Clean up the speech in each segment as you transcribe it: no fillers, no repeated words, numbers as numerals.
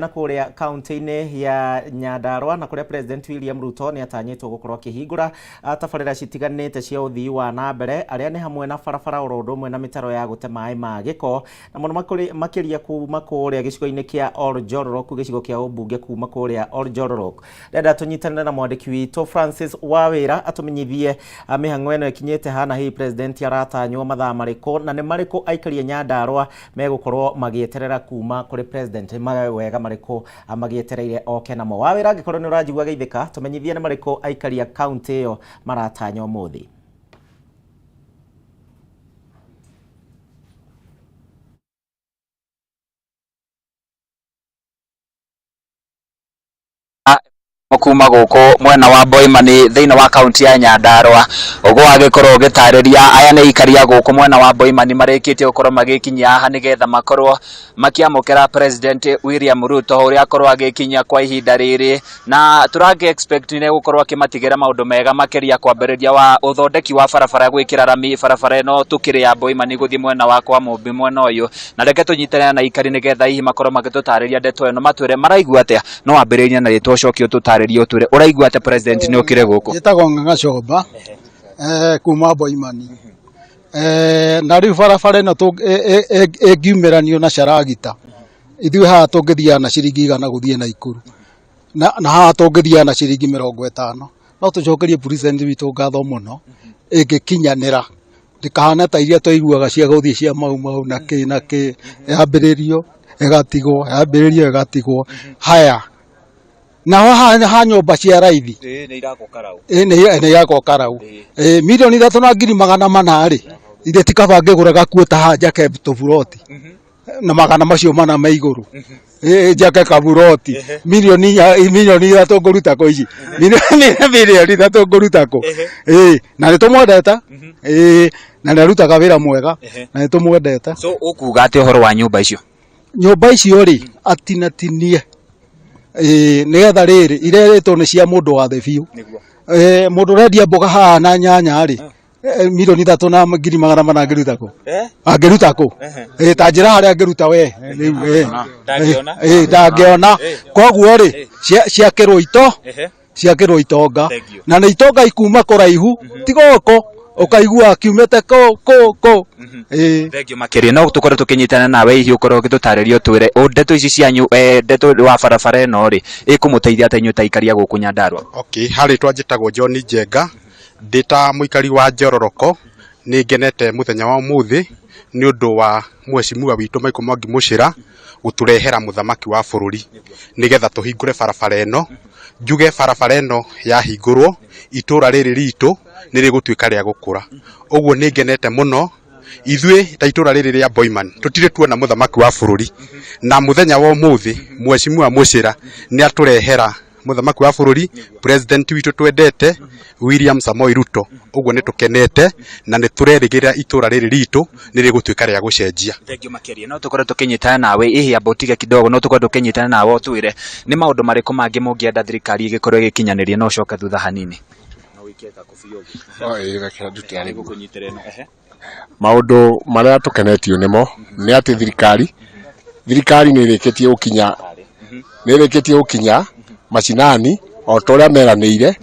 Na kũrĩa kaunti-inĩ ya Nyandarua na kũrĩa President William Ruto nĩ atanyĩtwo gũkorwo akĩhingũra tabarĩra citiganĩte cia ũthii wa na mbere, arĩa nĩ hamwe na barabara oro ũndũ ũmwe na mĩtaro ya gũte maĩ ma gĩko, na mũno makĩria kuma kũrĩa gĩcigo-inĩ kĩa Oljororok, gĩcigo kĩa ũmbunge kuma kũrĩa Oljororok. Ndĩrenda tũnyitanĩre na mwandĩki witũ Francis Wawĩra atũmenyithie mĩhang'o ĩno ĩkinyĩte ha na hihi President aratanywo mathaa marĩkũ na nĩ marĩkũ aikari a Nyandarua megũkorwo magĩeterera kuma kũrĩ President, mawega marĩkũ magĩetereire oke namo. Wawĩra, angĩkorwo nĩ ũranjigua geithĩka, tũmenyithie nĩ marĩkũ aikari a kaunti ĩyo maratanya ũmũthĩ. Kuma gũkũ mwena wa Boimani thĩinĩ wa kaunti ya Nyandarua, ũguo agĩkorwo ũgĩtarĩria aya nĩ aikari a gũkũ mwena wa Boimani marĩkĩtie gũkorwo magĩkinyia haha nĩgetha makorwo makĩamũkĩra President William Ruto ũrĩa akorwo agĩkinyia kwa ihinda rĩrĩ, na tũragĩ expect nĩ gũkorwo akĩmatigĩra maũndũ mega makĩria, kwambĩrĩria wa ũthondeki wa barabara, gwĩkĩra rami barabara ĩno tũkĩrĩ ya Boimani gũthiĩ mwena wa kwa Mũmbi mwena ũyũ. Na reke tũnyitane na aikari nĩgetha hihi makorwo magĩtũtarĩria ndeto ĩno, matwĩre maraigua atĩa. No wambĩrĩrie na rĩtwa ũcoke ũtũtarĩrie ũtwĩre ũraigua atĩa President nĩ okire gũkũ. Njĩtagwo Ng'ang'a Comba, kuma Boimani. Na rĩu barabara ĩno ĩngiumĩranio na caragita, ithuĩ haha tũngĩthiaga na ciringi 100 gũthiĩ Naikuru, na haha tũngĩthiaga na ciringi 50. No tũcokerie president witũ ngatho mũno ĩngĩkinyanĩra, ndĩkahane ta iria twaiguaga cia gũthiĩ cia mau mau na kĩ na kĩ, yambĩrĩrio ĩgatigwo, yambĩrĩrio ĩgatigwo. Haya, naho ha nyũmba cia raithi nĩ irakwo karau 3,400,000 rĩ, ithe ti kaba ngĩgũra gakuo ta haha njake tũburoti na magana macio mana me igũrũ, njake kaburoti 3 million ngũruta kũ ici? 3 million ngũruta kũ? Na nĩ tũmwendete, na nĩ arutaga wĩra mwega na nĩ tũmwendete. So ũkuga atĩ ũhoro wa nyũmba icio? Nyũmba icio rĩ, atinatinie nĩgetha rĩrĩ irerĩtwo nĩ cia mũndũ wa thĩ biũ. Mũndũ ũrendia mboga haha na nyanya rĩ, 3,400,000 angĩruta kũ? Angĩruta kũ? Ta njĩra harĩa angĩruta we rĩu. Ndangĩona. Koguo rĩ, ciakĩrwo ito ciakĩrwo itonga, na nĩ itonga ikuma kũraihu, ti gũkũ ũkaigua kiumĩte kũ kũ kũ. Thengiũ makĩria. No tũkorwo tũkĩnyitana nawe hihi ũkorwo ũgĩtũtarĩria ũtwĩre ndeto ici cianyu, ndeto wa barabara ĩno rĩ, ĩkũmũteithia atĩa inyuĩ ta aikari a gũkũ Nyandarua? Okay, harĩ twanjĩtagwo John Njenga, ndĩ ta mũikari wa Njororoko, nĩ ngenete mũthenya wa ũmũthĩ nĩ ũndũ wa mheshimiwa witũ Michael Mwangi Mũchira gũtũrehera mũthamaki wa bũrũri nĩgetha tũhingũre barabara ĩno. Njuge barabara ĩno yahingũrwo, itũra rĩrĩ ritũ nĩ rĩgũtuĩka rĩa gũkũra. Ũguo nĩ ngenete mũno. Ithuĩ ta itũra rĩrĩ rĩa Boiman tũtirĩ tuona mũthamaki wa bũrũri, na mũthenya wa ũmũthĩ mheshimiwa Mũchira nĩ atũrehera mũthamaki wa bũrũri, president witũ twendete William Samoei Ruto. Ũguo nĩ tũkenete na nĩ tũrerĩgĩrĩra itũra rĩrĩ ritũ nĩ rĩgũtuĩka rĩa gũcenjia. Thengiũ makĩria. No tũkorwo tũkĩnyitana nawe hihi, amba ũtige kidogo, no tũkorwo tũkĩnyitana nawe ũtwĩre nĩ maũndũ marĩkũ mangĩ mũngĩenda thirikari ĩgĩkorwo ĩgĩkinyanĩria. No ũcoke thutha hanini. Reke ndute arĩ maũndũ marĩa tũkenetio nĩmo nĩ atĩ thirikari nĩ ĩrĩkĩtie gũkinya macinani o ta ũrĩa meranĩire.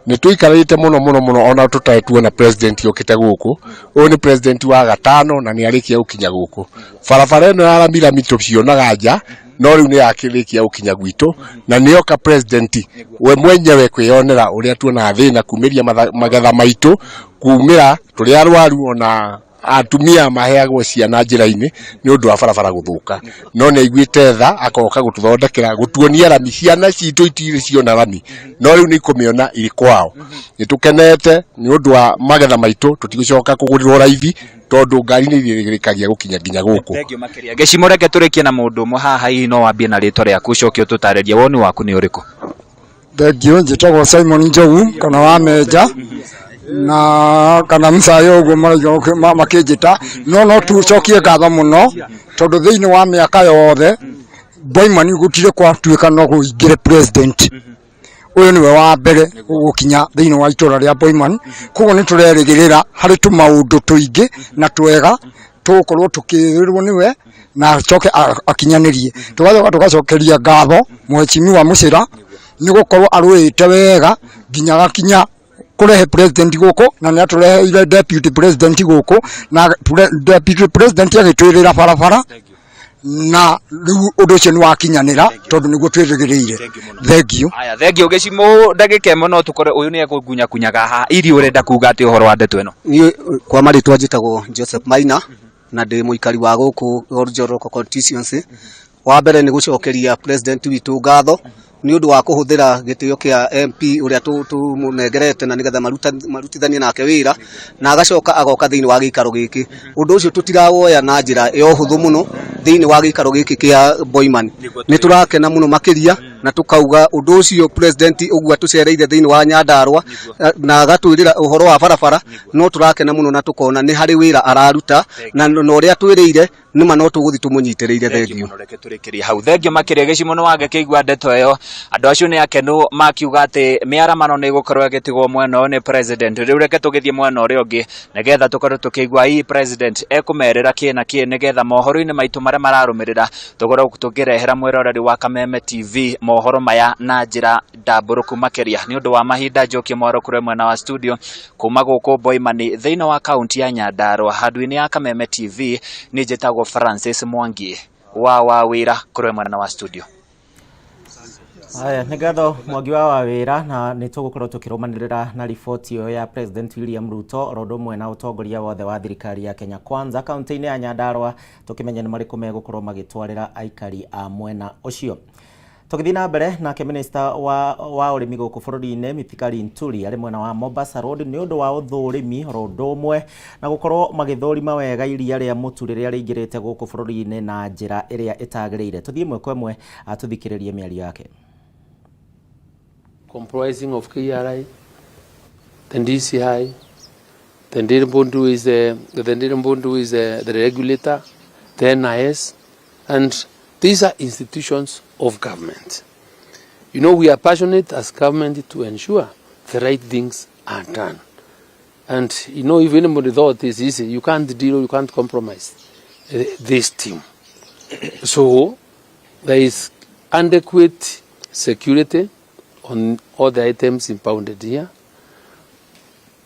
Nĩ tũikarĩte mũno mũno mũno ona tũtarĩ tuona president okĩte gũkũ. Ũyũ nĩ president wa gatano na nĩ arĩkia gũkinya gũkũ. Barabara ĩno ya rami rami tũcionaga nja, no rĩu nĩ yakĩrĩkia gũkinya gwitũ na nĩoka president we mwenyewe kwĩyonera ũrĩa tuonaga thĩna kumĩria magetha maitũ, kumĩra tũrĩ arwaru, ona atumia maheagwo ciana njĩra-inĩ nĩ ũndũ wa barabara gũthũka. No nĩ aiguĩte tha akoka gũtũthondekera, gũtuonia rami. Ciana citũ itirĩ ciona rami, no rĩu nĩ ikũmĩona irĩ kwao. Nĩ tũkenete nĩ ũndũ wa magetha maitũ, tũtigũcoka kũgũrĩrwo raithi tondũ ngari nĩ irĩrĩkagia gũkinya nginya gũkũ. Thengiũ makĩria. Gĩcimo, reke tũrĩkie na mũndũ ũmwe haha. Hihi no wambie na rĩtwa rĩaku ũcoke ũtũtarĩrie woni waku nĩ ũrĩkũ? Thengiũ, njĩtagwo Simon Njogu kana wa Menja na kana Mcayo ũguo maraiga makĩnjĩta. No tucokie ngatho mũno tondũ thĩinĩ wa mĩaka yothe Boimani gũtirĩ gwatuĩka no kũingĩre president. Ũyũ nĩwe wa mbere gũkinya thĩinĩ wa itũra rĩa Boiman. Koguo nĩ tũrerĩgĩrĩra harĩ tũmaũndũ tũingĩ na twega tũgũkorwo tũkĩrĩrwo nĩwe. Na acoke akinyanĩrie. Tũgacoka tũgacokeria ngatho Mheshimiwa Mũcĩra nĩ gũkorwo arũĩte wega nginya agakinya kũrehe president gũkũ, na nĩ atũreheire deputy president gũkũ, na deputy president agĩtwĩrĩra barabara, na rĩu ũndũ ũcio nĩ wakinyanĩra tondũ nĩguo twĩrĩgĩrĩire. Thengiũ. Aya, thengio gĩcimũ. Ndagĩka ĩmwe no tũkore ũyũ nĩ ekũngunyakunyaga haha irio. Ũrenda kuga atĩ ũhoro wa ndeto ĩno? Niĩ kwa marĩtwa njĩtagwo Joseph Maina na ndĩ mũikari wa gũkũ Njoroko constituency. Wa mbere nĩ gũcokeria president witũ ngatho nĩ ũndũ wa kũhũthĩra gĩtĩo kĩa MP ũrĩa tũmũnengerete na nĩgetha marutithanie nake wĩra, na agacoka agoka thĩinĩ wa gĩikaro gĩkĩ. Ũndũ ũcio tũtirawoya na njĩra ya ũhũthũ mũno thĩinĩ wa gĩikaro gĩkĩ kĩa Boiman. Nĩ tũrakena mũno makĩria na tũkauga ũndũ ũcio president ũguo atũcereire thĩinĩ wa Nyandarua na agatwĩrĩra ũhoro wa barabara, no tũrakena mũno na tũkona nĩ harĩ wĩra araruta na ũrĩa atwĩrĩire nĩma no tũgũthiĩ tũmũnyitĩrĩire. Thengio. Mũno, reke tũrĩkĩrie hau. Thengio makĩria gĩcimo. Nĩ wagĩkĩigua ndeto ĩyo, andũ acio nĩ akenu makiuga atĩ mĩaramano nĩ ĩgũkorwo ĩgĩtigwo mwena ũyũ nĩ president. Rĩu reke tũgĩthiĩ mwena ũrĩa ũngĩ nĩgetha tũkorwo tũkĩigua ii president ekũmerĩra kĩ na kĩ, nĩgetha mohoro-inĩ maitũ marĩa mararũmĩrĩra tũkorwo tũkĩrehera mwĩroreri wa Kameme TV mohoro maya na njĩra ndambũrũku makĩria. Nĩ ũndũ wa mahinda, njokie mwaro kũrĩ mwena wa studio kuma gũkũ Boimani thĩinĩ wa kaunti ya Nyandarua, handũ-inĩ ya Kameme TV. Nĩ njĩtagwo Francis Mwangi wa wĩra kũrĩ mwena wa studio. Haya, nĩ ngatho Mwangi wa wĩra, na nĩ tũgũkorwo tũkĩrũmanĩrĩra na riboti ĩyo ya President William Ruto oro ũndũ ũmwe na ũtongoria wothe wa thirikari ya Kenya Kwanza kaunti-inĩ ya Nyandarua, tũkĩmenya nĩ marĩkũ megũkorwo magĩtwarĩra aikari a mwena ũcio. Tũgĩthiĩ na mbere nake, minista wa ũrĩmi gũkũ bũrũri-inĩ Mithika Linturi arĩ mwena wa Mombasa Road nĩ ũndũ wa ũthũrimi oro ũndũ ũmwe na gũkorwo magĩthũrima wega iria rĩa mũtu rĩrĩa rĩingĩrĩte gũkũ bũrũri-inĩ na njĩra ĩrĩa ĩtagĩrĩire. Tũthiĩ ĩmwe kwa ĩmwe tũthikĩrĩrie mĩario yake. Comprising of KRA, the DCI, the Dairy Board who is the Dairy Board who is the regulator, the NIS, and these are institutions of government. We are passionate as government to ensure the right things are done. And if anybody thought it's easy, you can't deal, you can't compromise this team. So there is adequate security on all the items impounded here.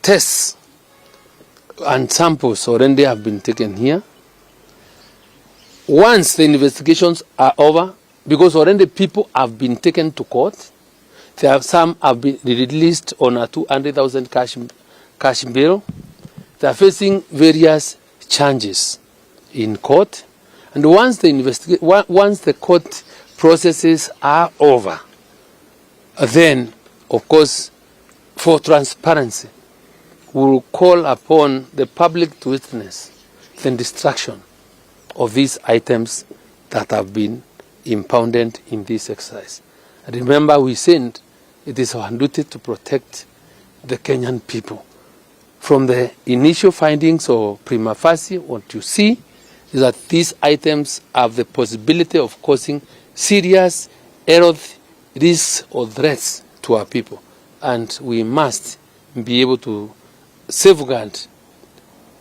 Tests and samples already have been taken here. Once the investigations are over, because already people have been taken to court, there are some have been released on a 200,000 cash bail. They are facing various charges in court. And once the court processes are over, then, of course, for transparency, we will call upon the public to witness the destruction of these items that have been impounded in this exercise. Remember, we said it is our duty to protect the Kenyan people. From the initial findings or prima facie, what you see is that these items have the possibility of causing serious health risks or threats to our people. And we must be able to safeguard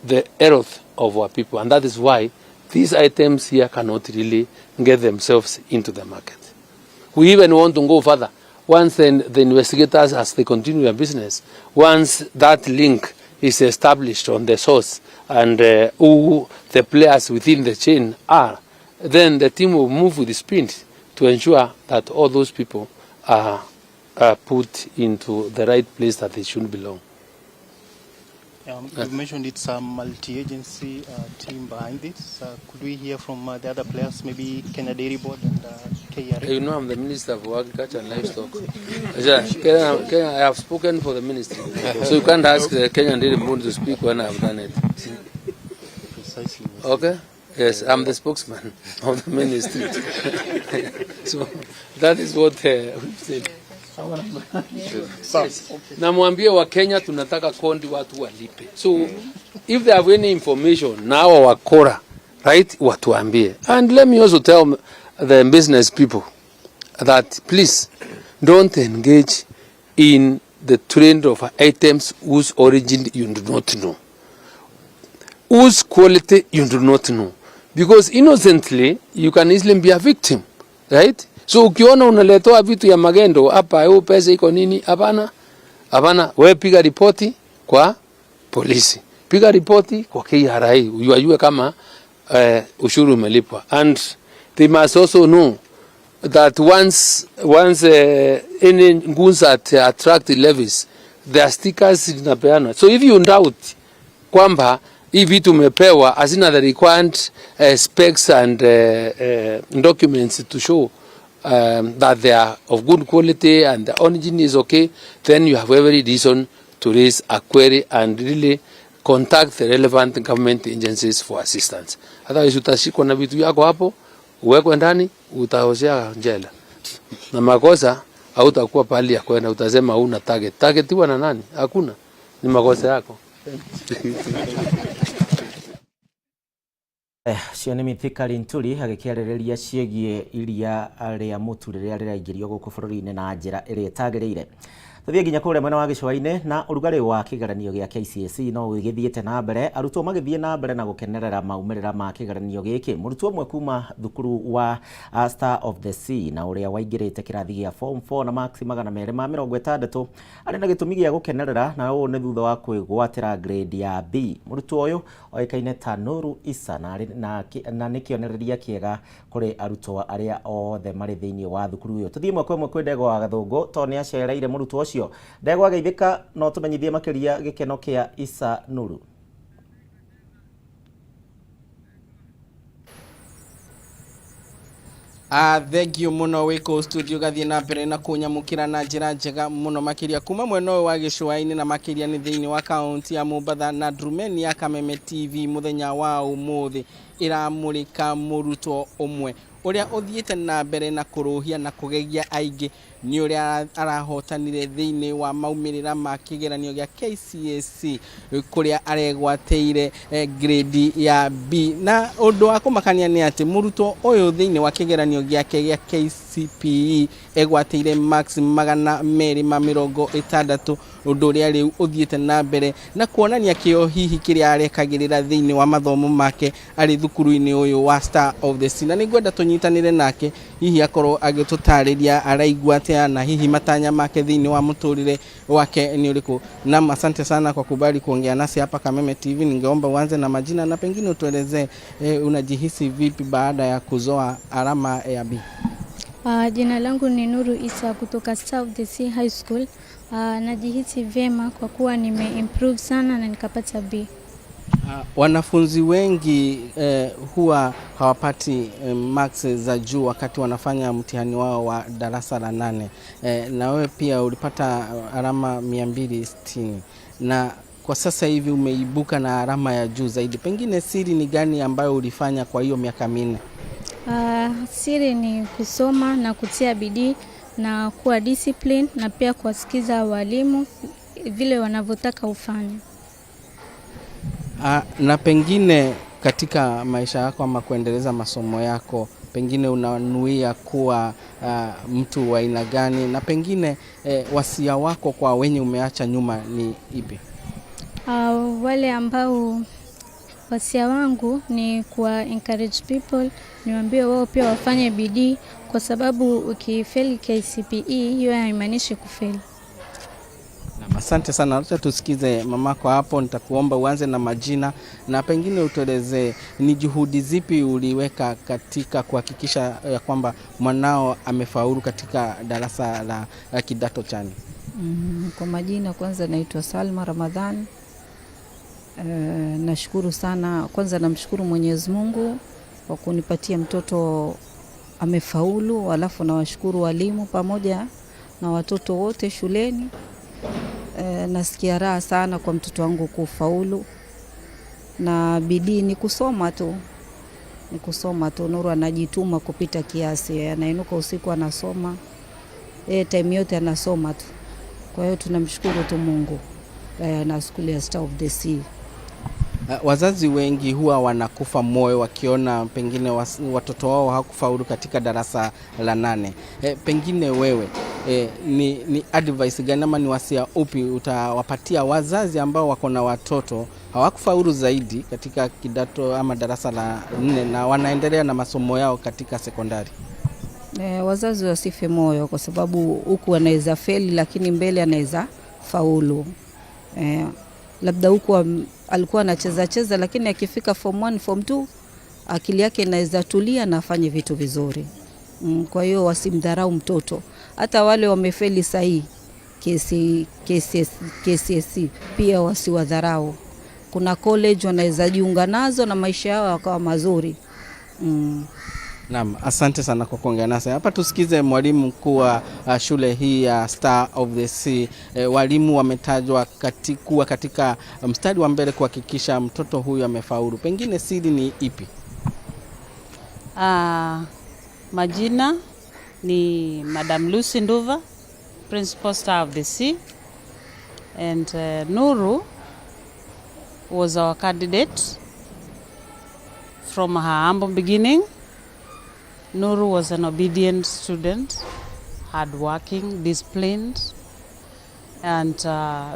the health of our people. And that is why these items here cannot really get themselves into the market. We even want to go further. Once the investigators, as they continue their business, once that link is established on the source and who the players within the chain are, then the team will move with speed to ensure that all those people are put into the right place that they should belong. You mentioned it's a multi-agency team behind this. Could we hear from the other players, maybe Kenya Dairy Board and KRA? You know, I'm the Minister for Agriculture and Livestock. Yeah, Kenya, I have spoken for the ministry. So you can't ask the Kenyan Dairy Board to speak when I have done it. Precisely. Okay? Yes, I'm the spokesman of the ministry. So that is what we've said. Yes. Na mwambie Wakenya tunataka kodi watu walipe. So if they have any information now wakora, right, watuambie. And let me also tell the business people that please don't engage in the trend of items whose origin you do not know, whose quality you do not know. Because innocently you can easily be a victim, right? So ukiona unaletoa vitu ya magendo hapa, hiyo pesa iko nini? Hapana, hapana, wewe piga ripoti kwa polisi, piga ripoti kwa KRA, uyajue kama ushuru umelipwa. And they must also know that once any goods that attract levies, their stickers zinapeanwa. So if you doubt kwamba hii vitu umepewa hazina the required specs and documents to show that they are of good quality and the origin is okay, then you have every reason to raise a query and really contact the relevant government agencies for assistance. Otherwise utashikwa na vitu yako hapo, uwekwe ndani, utaozea jela na makosa hautakuwa pahali ya kwenda, utasema huna target. Target huwa na nani? Hakuna, ni makosa yako. Cio nĩ Mithika Linturi agĩkĩarĩrĩria ciĩgiĩ iria rĩa mũtu rĩrĩa rĩraingĩrio gũkũ bũrũri-inĩ na njĩra ĩrĩa ĩtagĩrĩire. Tũthiĩ nginya kũrĩa mwena wa gĩcũa-inĩ na ũrugarĩ wa kĩgeranio gĩa KCSE no gĩgĩthiĩte na mbere, arutwo magĩthiĩ na mbere na gũkenerera maumĩrĩra ma kĩgeranio gĩkĩ. Mũrutwo ũmwe kuma thukuru wa Star of the Sea na ũrĩa waingĩrĩte kĩrathi gĩa form 4 na marks 260 arĩ na gĩtũmi gĩa gũkenerera, na ũũ nĩ thutha wa kwĩgwatĩra grade ya B. Mũrutwo ũyũ oĩkaine ta Nuru Issa na nĩ kĩonereria kĩega kũrĩ arutwo arĩa othe marĩ thĩinĩ wa thukuru ĩyo. Tũthiĩ ĩmwe kwa ĩmwe kwĩ Ndegwa wa Gathũngũ tondũ nĩ acereire mũrutwo ũcio. Ndegwa geithĩka, no tũmenyithie makĩria gĩkeno kĩa Issa Nuru. Thank you muno wĩ kũu studio gathiĩ na mbere na kũnyamũkĩra na njĩra njega mũno makĩria kuma mwena ũyũ wa gĩcũa-inĩ na makĩria nĩ thĩinĩ wa kaunti ya Mombatha na Ndrumeni ya Kameme TV mũthenya wa ũmũthĩ ĩramũrĩka mũrutwo ũmwe ũrĩa ũthiĩte na mbere na kũrũhia na kũgegia aingĩ nĩ ũrĩa arahotanire thĩinĩ wa maumĩrĩra ma kĩgeranio gĩa KCSE kũrĩa aregwatĩire grade ya B. Na ũndũ wa kũmakania nĩ atĩ mũrutwo ũyũ thĩinĩ wa kĩgeranio gĩake gĩa KCPE egwatĩire marks 260, ũndũ ũrĩa rĩu ũthiĩte na mbere na kuonania kĩo hihi kĩrĩa arekagĩrĩra thĩinĩ wa mathomo make arĩ thukuru-inĩ ũyũ wa Star of the Sea. Na nĩngwenda tũnyitanĩre nake hihi akorwo agĩtũtarĩria araigua atĩa na hihi matanya make thĩinĩ wa mũtũrĩre wake ni ũrĩkũ. Naam, asante sana kwa kubali kuongea nasi hapa Kameme TV. Ningeomba uanze na majina na pengine utuelezee unajihisi vipi baada ya kuzoa alama ya B. Jina langu ni Nuru Isa kutoka Star of the Sea High School. Najihisi vyema kwa kuwa nimeimprove sana na nikapata B. Wanafunzi wengi huwa hawapati marks za juu wakati wanafanya mtihani wao wa darasa la 8. Na wewe pia ulipata alama 260 na kwa sasa hivi umeibuka na alama ya juu zaidi. Pengine siri ni gani ambayo ulifanya kwa hiyo miaka 4? Siri ni kusoma na kutia bidii na kuwa discipline na pia kuwasikiza walimu vile wanavyotaka ufanye. Na pengine katika maisha yako ama kuendeleza masomo yako, pengine unanuia kuwa mtu wa aina gani, na pengine wasia wako kwa wenye umeacha nyuma ni ipi? Wale ambao wasia wangu ni kuwa encourage people, niwaambie wao pia wafanye bidii, kwa sababu ukifeli KCPE hiyo haimaanishi kufeli. Asante sana. Acha tusikize mamako hapo. Nitakuomba uanze na majina na pengine utuelezee ni juhudi zipi uliweka katika kuhakikisha ya kwamba mwanao amefaulu katika darasa la kidato cha nne. Kwa majina kwanza naitwa Salma Ramadhan. Nashukuru sana, kwanza namshukuru Mwenyezi Mungu kwa kunipatia mtoto amefaulu, alafu nawashukuru walimu pamoja na watoto wote shuleni. Nasikia raha sana kwa mtoto wangu kufaulu, na bidii ni kusoma tu, ni kusoma tu. Nuru anajituma kupita kiasi, anainuka usiku anasoma, time yote anasoma tu. Kwa hiyo tunamshukuru tu Mungu na skuli ya Star of the Sea. Wazazi wengi huwa wanakufa moyo wakiona pengine watoto wao hawakufaulu katika darasa la 8. Pengine wewe ni advice gani ama ni wasia upi utawapatia wazazi ambao wako na watoto hawakufaulu zaidi katika kidato ama darasa la nne na wanaendelea na masomo yao katika sekondari? E, wazazi wasife moyo kwa sababu huku anaweza feli lakini mbele anaweza faulu. E, labda huku alikuwa anacheza cheza, lakini akifika form 1 form 2 akili yake inaweza tulia na afanye vitu vizuri. Kwa hiyo wasimdharau mtoto, hata wale wamefeli sahii KCS, KCSE pia wasiwadharau. Kuna college wanaweza jiunga nazo na maisha yao yakawa mazuri. Naam, asante sana kwa kuongea nasi hapa. Tusikize mwalimu mkuu wa shule hii ya Star of the Sea. Walimu wametajwa kuwa katika mstari wa mbele kuhakikisha mtoto huyu amefaulu. Pengine siri ni ipi? Majina ni Madam Lucy Nduva, Principal Star of the Sea, and Nuru was our candidate from her humble beginning. Nuru was an obedient student, hardworking, disciplined, and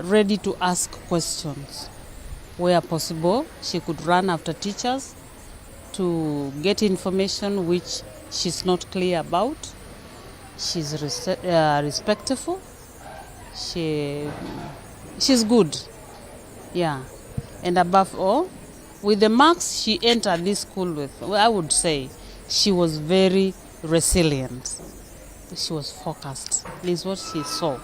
ready to ask questions. Where possible, she could run after teachers to get information which she's not clear about. She's respectful. She's good. Yeah. And above all, with the marks she entered this school with, well, I would say she was very resilient. She was focused. This is what she saw,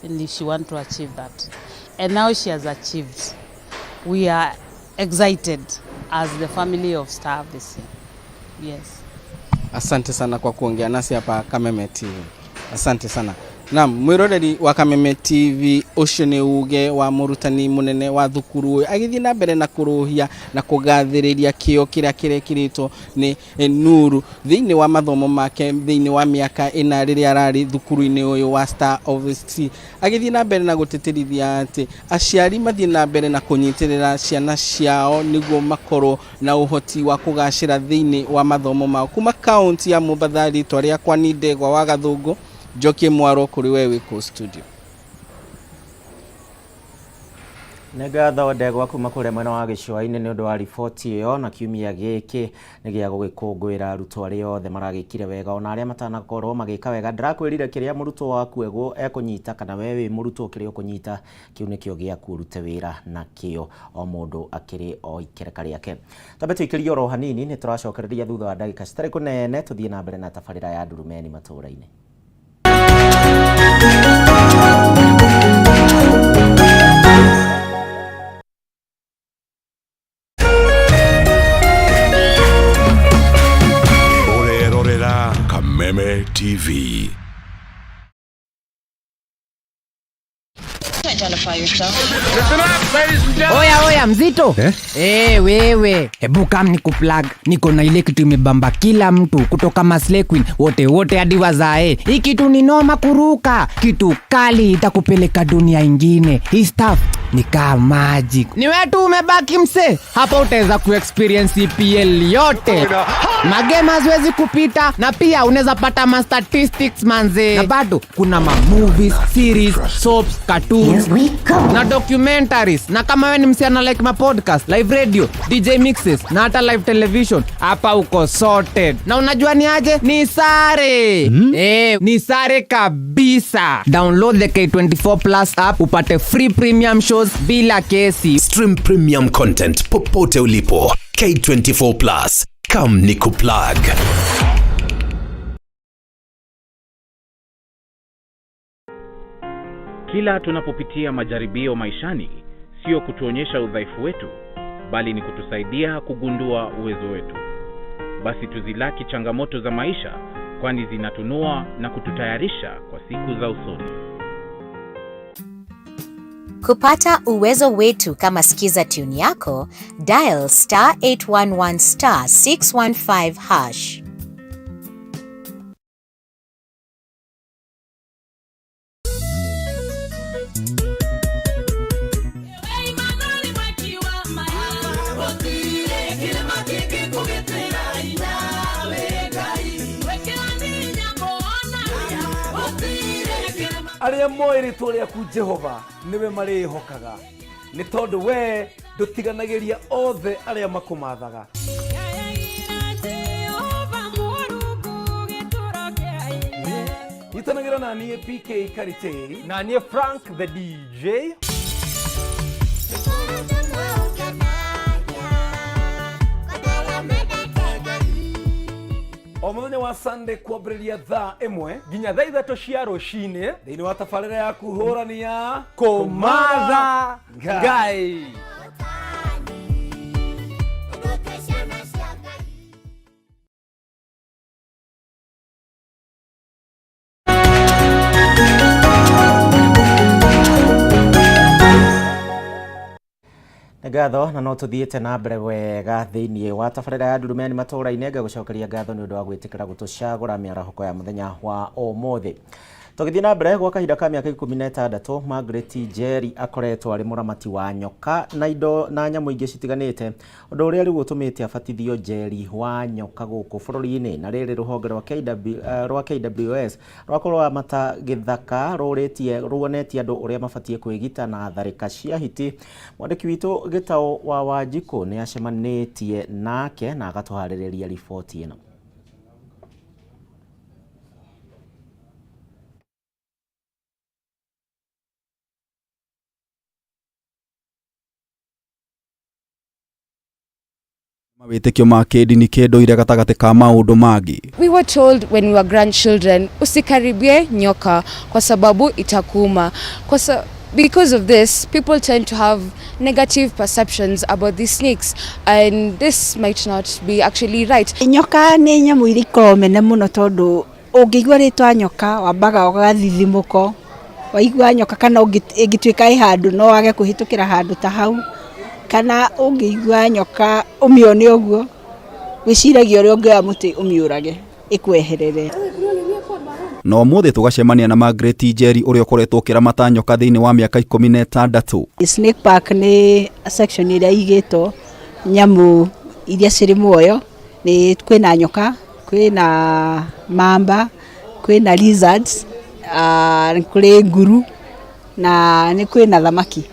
and she wanted to achieve that. And now she has achieved. We are excited as the family of Star of the Sea. Yes. Asante sana kwa kuongea nasi hapa Kameme TV. Asante sana. Naam, mwiroreri wa Kameme TV, ucio nĩ uge wa mũrutani mũnene wa thukuru ũyũ agĩthiĩ na mbere na kũrũhia na kũgathĩrĩria kĩo kĩrĩa kĩrekĩrĩtwo nĩ Nuru thĩinĩ wa mathomo make thĩinĩ wa mĩaka ĩna rĩrĩa ararĩ thukuru-inĩ ũyũ wa Star of the Sea, agĩthiĩ na mbere na gũtĩtĩrithia atĩ aciari mathiĩ na mbere na kũnyitĩrĩra ciana ciao nĩguo makorwo na ũhoti wa kũgacĩra thĩinĩ wa mathomo mao. Kuma kaunti ya Mombatha, rĩtwa rĩakwa ni Ndegwa wa Gathũngũ. Njokie mwaro kũrĩ we wĩ kũu studio. Nĩ ngatho Ndegwa kuma kũrĩa mwena wa gĩcũa-inĩ nĩ ũndũ wa riboti ĩyo. Na kiumia gĩkĩ nĩ gĩa gũgĩkũngũĩra arutwo arĩa othe maragĩkire wega ona arĩa matanakorwo magĩka wega. Ndĩrakwĩrire kĩrĩa mũrutwo waku ekũnyita, kana we wĩ mũrutwo kĩrĩa ũkũnyita kĩu nĩkĩo gĩaku, ũrute wĩra nakĩo, o mũndũ akĩrĩ o ikereka rĩake. Twambe tũikĩrie oro hanini, nĩ tũracokereria thutha wa ndagĩka citarĩ kũnene tũthiĩ na mbere na tabarĩra ya Ndurumeni matũũra-inĩ. Ũrerorera Kameme TV. Identify yourself. Oya oya, mzito eh? Eh, wewe hebu kam nikuplug. Niko na ile kitu imebamba kila mtu kutoka maslay queen wote wote hadi wazae. Hii kitu ni noma kuruka, kitu kali itakupeleka dunia ingine. Hii stuff ni kaa magic. Ni wewe tu umebaki mse hapa, utaweza kuexperience EPL yote, magame haziwezi kupita, na pia unaweza pata ma statistics manze, na bado kuna ma movies, series, soaps, cartoons na documentaries. Na kama wewe ni msichana like ma podcast, live radio, DJ mixes na hata live television, hapa uko sorted. Na unajua ni aje? Ni sare. Eh, ni sare kabisa. Download the K24 Plus app upate free premium shows bila kesi. Stream premium content popote ulipo. K24 Plus. Come nikuplug. Kila tunapopitia majaribio maishani, sio kutuonyesha udhaifu wetu, bali ni kutusaidia kugundua uwezo wetu. Basi tuzilaki changamoto za maisha, kwani zinatunua na kututayarisha kwa siku za usoni. Kupata uwezo wetu kama skiza tune yako, dial star 811 star 615 hash. Arĩa moĩ rĩtwa rĩaku Jehova nĩwe marĩhokaga, nĩ tondũ we Ndũtiganagĩria othe arĩa makũmathaga. Nyitanagĩra na niĩ PK Karitei na niĩ Frank the DJ. O mũthenya wa Sunday kwambĩrĩria thaa 1 nginya thaa 3 cia rũcinĩ thĩinĩ wa tabarĩra ya kũhũrania Kũmatha Ngai. Nĩ ngatho na no tũthiĩte na mbere wega thĩinĩ wa tabarĩra ya Ndurumeni matũũra-inĩ. Ngagũcokeria ngatho nĩ ũndũ wa gwĩtĩkĩra gũtũcagũra mĩarahũko ya mũthenya wa ũmũthĩ. Tũgĩthiĩ na mbere, gwa kahinda ka mĩaka 16 Margaret Njeri akoretwo arĩ mũramati wa nyoka na indo na nyamũ ingĩ citiganĩte, ũndũ ũrĩa rĩu ũtũmĩte abatithio Njeri wa nyoka gũkũ bũrũri-inĩ. Na rĩrĩ rũhonge rwa KW, rwa KWS rwa kũramata gĩthaka rũrĩtie ruonetie andũ ũrĩa mabatiĩ kwĩgita na tharĩka cia hiti. Mwandĩki witũ Gĩtaũ wa Wanjikũ nĩ acemanĩtie nake na agatũharĩrĩria riboti ĩno. Mawĩtĩkio ma kĩndini, kĩndũire gatagatĩ ka maũndũ mangĩ. We were told when we were grandchildren, usikaribie nyoka kwa sababu itakuuma. Because of this, people tend to have negative perceptions about these snakes, and this might not be actually right. Nyoka nĩ nyamũ iria ikoragwo mene mũno, tondũ ũngĩigua rĩtwa nyoka wambaga ũgathithimũko. Waigua nyoka kana ĩngĩtuĩka ĩ handũ, no wage kũhĩtũkĩra handũ ta hau, kana ũngĩigua nyoka ũmĩone ũguo, wĩciragia ũrĩa ũngĩoya mũtĩ ũmĩũrage ĩkweherere. Na ũmũthĩ tũgacemania na Margaret Njeri ũrĩa ũkoretwo ũkĩramata nyoka thĩinĩ wa mĩaka 16. Snake Park nĩ section ĩrĩa igĩtwo nyamũ iria cirĩ muoyo. Nĩ kwĩna nyoka, kwĩna mamba, kwĩna lizards, kũrĩ nguru na nĩ kwĩna thamaki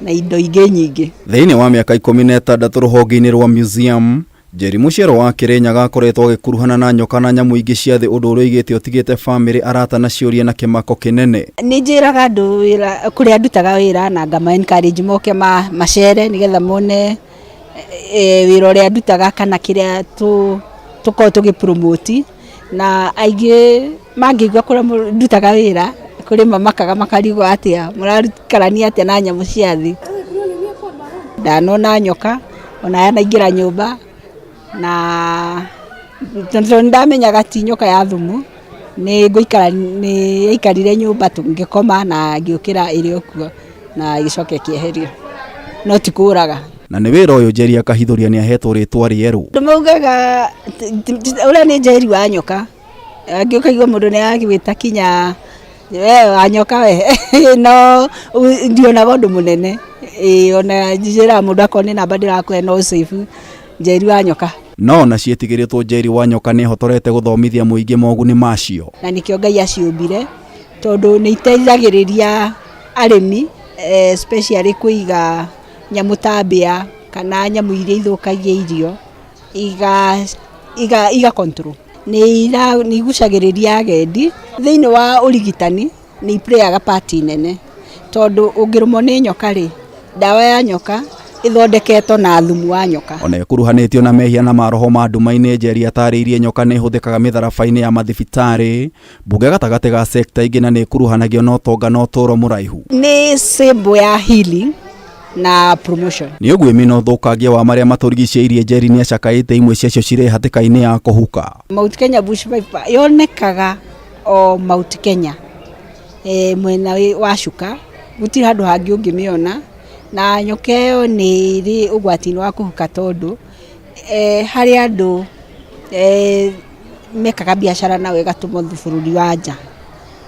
na indo ingĩ nyingĩ. Thĩinĩ wa mĩaka 16 rũhonge-inĩ rwa museum, Njeri mũciaro wa Kĩrĩnyaga akoretwo agĩkuruhana na nyoka na nyamũ ingĩ cia thĩ, ũndũ ũrĩa ũigĩte ũtigĩte bamĩrĩ, arata na ciũria na kĩmako kĩnene. Nĩ njĩraga andũ wĩra kũrĩa ndutaga wĩra na ngama encourage moke macere nĩgetha mone wĩra ũrĩa ndutaga kana kĩrĩa tũkoragwo tũgĩ promote, na aingĩ mangĩigua kũrĩa ndutaga wĩra kũrĩ mamakaga makarigwo atĩa mũraikarania atĩa na nyamũ cia thĩ. Ndanona nyoka ona yanaingĩra nyũmba, na tondũ nĩndamenyaga ti nyoka ya thumu, nĩ ngũikara nĩ yaikarire nyũmba ngĩkoma na ngĩũkĩra ĩrĩ o kuo na ĩgĩcoka ĩkĩeherio, no ti kũraga. Na nĩ wĩra ũyũ Njeri akahithũria nĩ ahetwo rĩtwa rĩerũ. Andũ maugaga ũrĩa nĩ Njeri wa nyoka, angĩ ũkaigua mũndũ nĩ agwĩta kinya we wa nyoka we, no ndionaga ũndũ mũnene. Ĩĩ, ona njĩraga mũndũ akorwo nĩ namba ndĩrakũhe no save Njeri wa nyoka. No ona ciĩtigĩrĩtwo, Njeri wa nyoka nĩ ehotorete gũthomithia mũingĩ moguni macio. Na nĩkĩo Ngai aciũmbire, tondũ nĩ iteithagĩrĩria arĩmi, especially kũiga nyamũ ta mbĩa kana nyamũ iria ithũkagia irio, iga control. Nĩ igucagĩrĩria agendi. Thĩinĩ wa ũrigitani nĩ iplayaga part nene, tondũ ũngĩrũmwo nĩ nyoka rĩ, ndawa ya nyoka ĩthondeketwo na thumu wa nyoka. Ona ĩkuruhanĩtio na mehia na maroho ma nduma-inĩ, Njeri atarĩirie nyoka nĩ ĩhũthĩkaga mĩtharaba-inĩ ya mathibitarĩ, mbunge gatagatĩ ga sekta ingĩ, na nĩ ĩkuruhanagio na ũtonga na ũtũũro mũraihu. Nĩ symbol ya healing na promotion. Nĩ ũguĩmi na ũthũkangia wa marĩa matũrigicĩirie, Njeri nĩ acakaĩte imwe ciacio cirĩ hatĩka-inĩ ya kũhuka. Mount Kenya Bush Viper yonekaga o Mount Kenya, mwena wa Chuka, gũtirĩ handũ hangĩ ũngĩmĩona. Na nyoka ĩyo nĩ ĩrĩ ũgwati-inĩ wa kũhuka, tondũ harĩ andũ mekaga biacara nayo ĩgatũmwo bũrũri wa nja,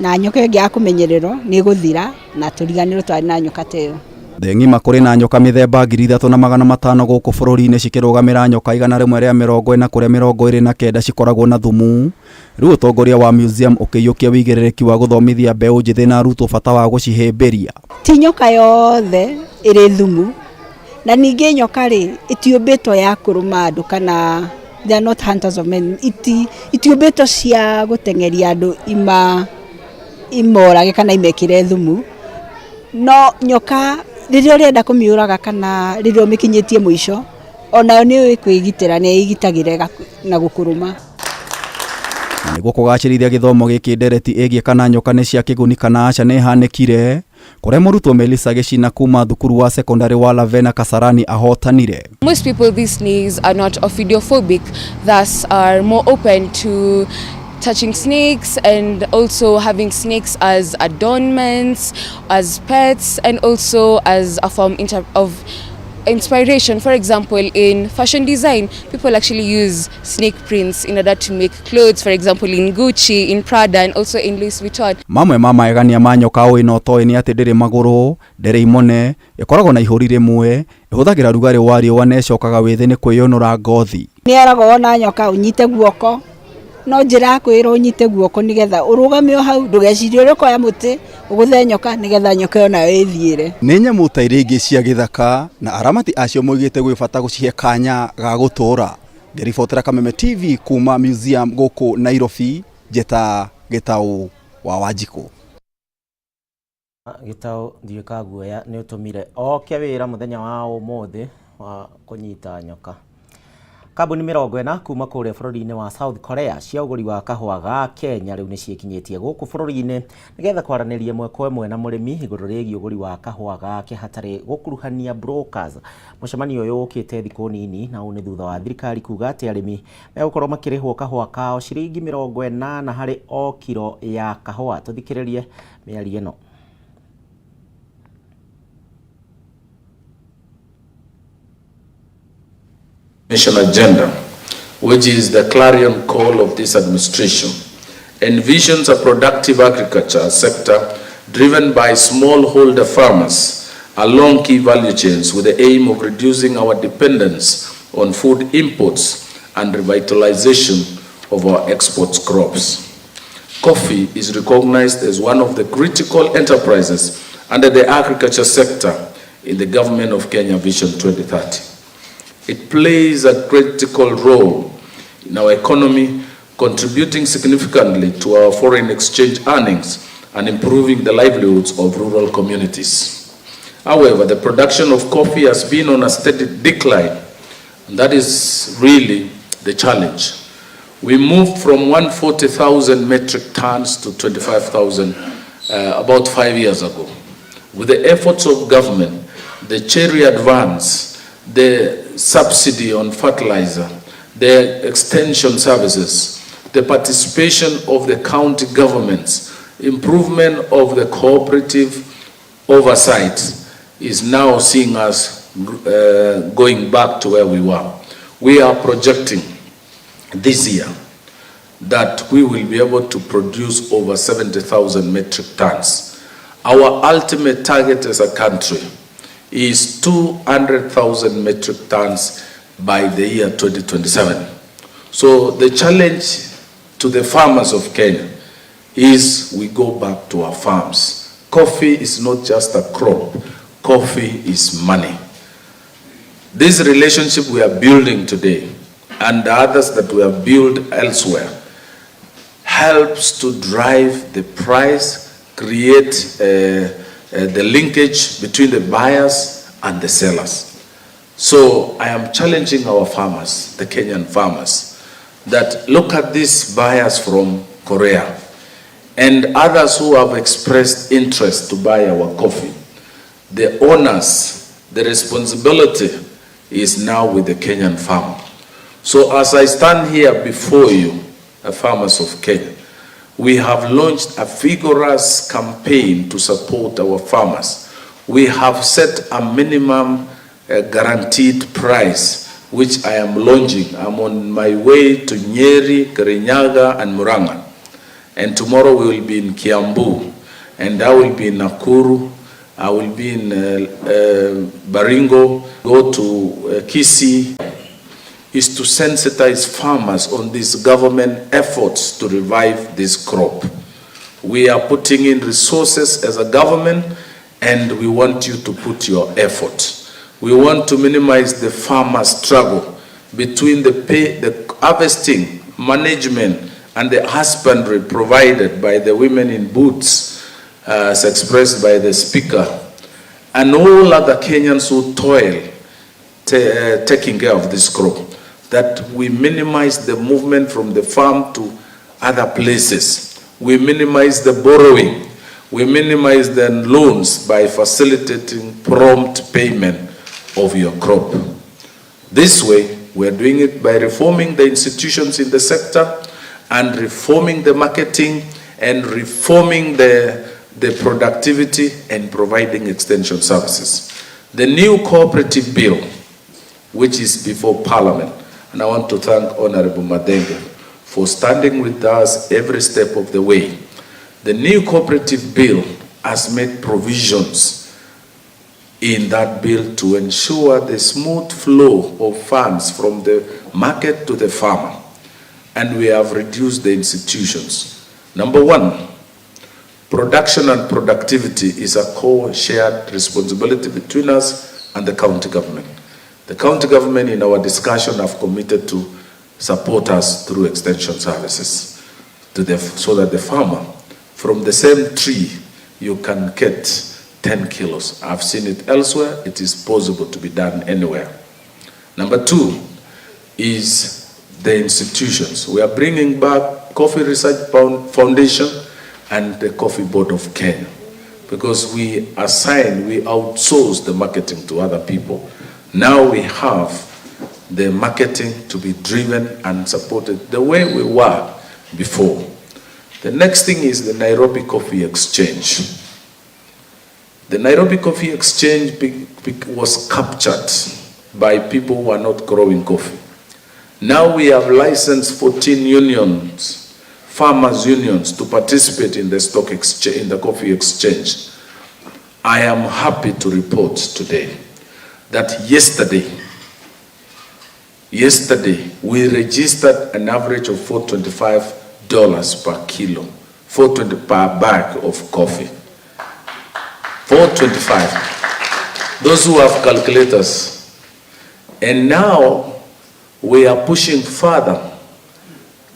na nyoka ĩyo ĩngĩaga kũmenyererwo nĩ ĩgũthira na tũriganĩrwo twarĩ na nyoka ta ĩyo. Thĩ ng'ima kũrĩ na nyoka mĩthemba 3500 gũkũ bũrũri-inĩ, cikĩrũgamĩra nyoka 140, kũrĩa 29 cikoragwo na thumu. Rĩu ũtongoria wa museum ũkĩiyũkia wĩigĩrĩrĩki wa gũthomithia mbeũ njĩthĩ na arutwo bata wa gũcihĩmbĩria. Ti nyoka yothe ĩrĩ thumu. Na ningĩ nyoka rĩ, ĩtiũmbĩtwo ya kũrũma andũ kana they are not hunters of men, itiũmbĩtwo cia gũteng'eria andũ imorage kana imekĩre thumu. No nyoka rĩrĩa ũrenda kũmĩũraga kana rĩrĩa ũmĩkinyĩtie mũico, onayo nĩ yũĩ kwĩgitĩra, nĩ ĩgitagĩra na gũkũrũma. Na nĩguo kũgacĩrithia gĩthomo gĩkĩ, ndereti ĩgiĩ kana nyoka nĩ cia kĩguni kana aca nĩ ĩhanĩkire, kũrĩa mũrutwo Melissa Gĩcina kuma thukuru wa secondary wa Lavena Kasarani ahotanire. Most people these days are not ophidiophobic, thus are more open to touching snakes and also having snakes as adornments, as pets, and also as a form of inspiration. For example, in fashion design, people actually use snake prints in order to make clothes, for example, in Gucci, in Prada, and also in Louis Vuitton. Mamwe ma maegania ma nyoka ũĩ na ũtoĩ nĩ atĩ ndĩrĩ magũrũ, ndĩrĩ imone, ĩkoragwo na ihũri rĩmwe, ĩhũthagĩra rugarĩ wa riũa na ĩcokaga wĩthĩ nĩ kwĩyũnũra ngothi. Nĩ eragwo wona nyoka ũnyite guoko, no njĩra ya kwĩrwo ũnyite guoko nĩgetha ũrũgame o hau, ndũgecirie ũrĩa ũkoya mũtĩ ũgũthe nyoka nĩgetha nyoka ĩyo nayo ĩthiĩre. Nĩ nyamũ ta iria ingĩ cia gĩthaka na aramati acio moigĩte gwĩ bata gũcihe kanya ga gũtũũra. Ngĩribotera Kameme TV kuma museum gũkũ Nairobi, njĩta Gĩtaũ wa Wanjikũ. Gĩtaũ ndiũĩ ka guoya nĩ ũtũmire oke wĩra mũthenya wa ũmũthĩ wa kũnyita nyoka. Kambuni 40 kuma kũrĩa bũrũri-inĩ wa South Korea cia ũgũri wa kahũa ga Kenya rĩu nĩ ciĩkinyĩtie gũkũ bũrũri-inĩ nĩgetha kwaranĩria ĩmwe kwa ĩmwe na mũrĩmi igũrũ rĩgiĩ ũgũri wa kahũa gake hatarĩ gũkuruhania brokers. Mũcemanio ũyũ ũkĩte thikũ nini na ũũ nĩ thutha wa thirikari kuga atĩ arĩmi megũkorwo makĩrĩhwo kahũa kao ciringi 80 harĩ o kiro ya kahũa. Tũthikĩrĩrie mĩario ĩno. Nation agenda, which is the clarion call of this administration, envisions a productive agriculture sector driven by smallholder farmers along key value chains with the aim of reducing our dependence on food imports and revitalization of our export crops. Coffee is recognized as one of the critical enterprises under the agriculture sector in the Government of Kenya Vision 2030. It plays a critical role in our economy, contributing significantly to our foreign exchange earnings and improving the livelihoods of rural communities. However, the production of coffee has been on a steady decline, and that is really the challenge. We moved from 140,000 metric tons to 25,000 about 5 years ago. With the efforts of government, the cherry advance, the subsidy on fertilizer, the extension services, the participation of the county governments, improvement of the cooperative oversight is now seeing us going back to where we were. We are projecting this year that we will be able to produce over 70,000 metric tons. Our ultimate target as a country is 200,000 metric tons by the year 2027. So the challenge to the farmers of Kenya is we go back to our farms. Coffee is not just a crop, coffee is money. This relationship we are building today and the others that we have built elsewhere helps to drive the price, create the linkage between the buyers and the sellers. So I am challenging our farmers, the Kenyan farmers, that look at these buyers from Korea and others who have expressed interest to buy our coffee. The onus, the responsibility is now with the Kenyan farmer. So as I stand here before you, the farmers of Kenya, we have launched a vigorous campaign to support our farmers. We have set a minimum guaranteed price, which I am launching. I'm on my way to Nyeri, Kirinyaga, and Murang'a. And tomorrow we will be in Kiambu, and I will be in Nakuru, I will be in Baringo, go to Kisii, is to sensitize farmers on these government efforts to revive this crop. We are putting in resources as a government, and we want you to put your effort. We want to minimize the farmer's struggle between the harvesting, management, and the husbandry provided by the women in boots, as expressed by the speaker, and all other Kenyans who toil taking care of this crop, that we minimize the movement from the farm to other places. We minimize the borrowing. We minimize the loans by facilitating prompt payment of your crop. This way, we are doing it by reforming the institutions in the sector and reforming the marketing and reforming the productivity and providing extension services. The new cooperative bill, which is before Parliament, and I want to thank Honorable Mathenge for standing with us every step of the way. The new cooperative bill has made provisions in that bill to ensure the smooth flow of funds from the market to the farmer. And we have reduced the institutions. Number one, production and productivity is a core shared responsibility between us and the county government. The county government, in our discussion, have committed to support us through extension services so that the farmer, from the same tree, you can get 10 kilos. I've seen it elsewhere. It is possible to be done anywhere. Number two is the institutions. We are bringing back Coffee Research Foundation and the Coffee Board of Kenya, because we outsource the marketing to other people. Now we have the marketing to be driven and supported the way we were before. The next thing is the Nairobi Coffee Exchange. The Nairobi Coffee Exchange was captured by people who are not growing coffee. Now we have licensed 14 unions, farmers unions, to participate in the stock exchange, in the coffee exchange. I am happy to report today that yesterday we registered an average of $425 per kilo, $420 per bag of coffee. $425. Those who have calculators. And now we are pushing further